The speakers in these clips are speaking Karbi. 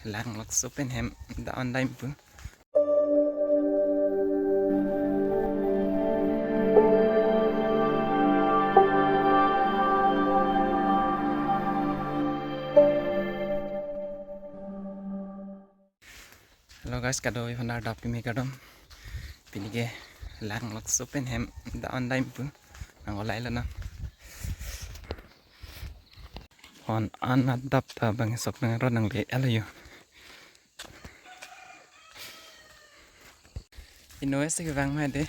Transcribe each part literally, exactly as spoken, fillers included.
Langlokso pen hem da-on dam pu. Hello guys, kado-i aphan adap kimi kardom. Pini ke Langlokso pen hem da-on dam pu. Nang olai lo na. Hon an adap ta bang sok nang ro nang le alo yo. Inno esi kevang ma de.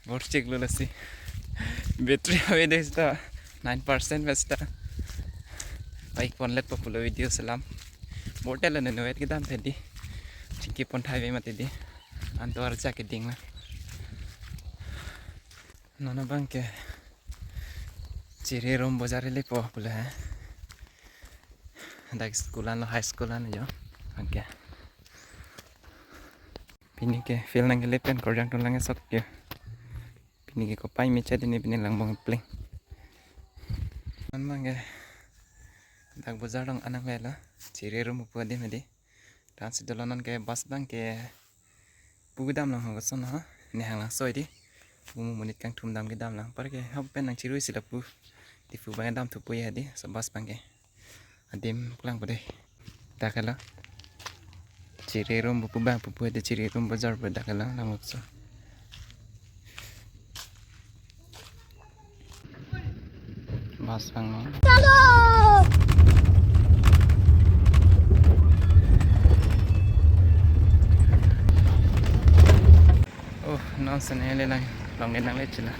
Borchik lo lasi. Battery ave de seta nine percent ba seta. Paik ponlet po pulo video selam. Botel lo ne noet kedam tadi. Chingki pon thai ve mati di. Anto arja keding la. Non abang ke Chiri Rum Bojar le po pulo he. Dak school an lo, high school an lo yo. Okay. Pini ke field nang kele pen korjang tun lang sok ke. Pini ke kopai mecha dini pini langbong pleng. Non abang ke dak bojar dong anang le lo. Chiri Rum pu adim hedi. Dan si dolo non ke bus abang ke pu kedam lang ho koson ho. Ne hang lang soi di. Pu mo monit kangthum dam kedam lang. Par ke hap pen nang chirui si lapu. Di pu abang dam thupo ya di. So bus abang ke. Adim klang pu de. Dak ke lo. Chiri Rum pu abang pu pu de Chiri Rum Bojar pu dak ke lo Langlokso. Bus abang no. Oh, non sene le lang. Long le nang le chila.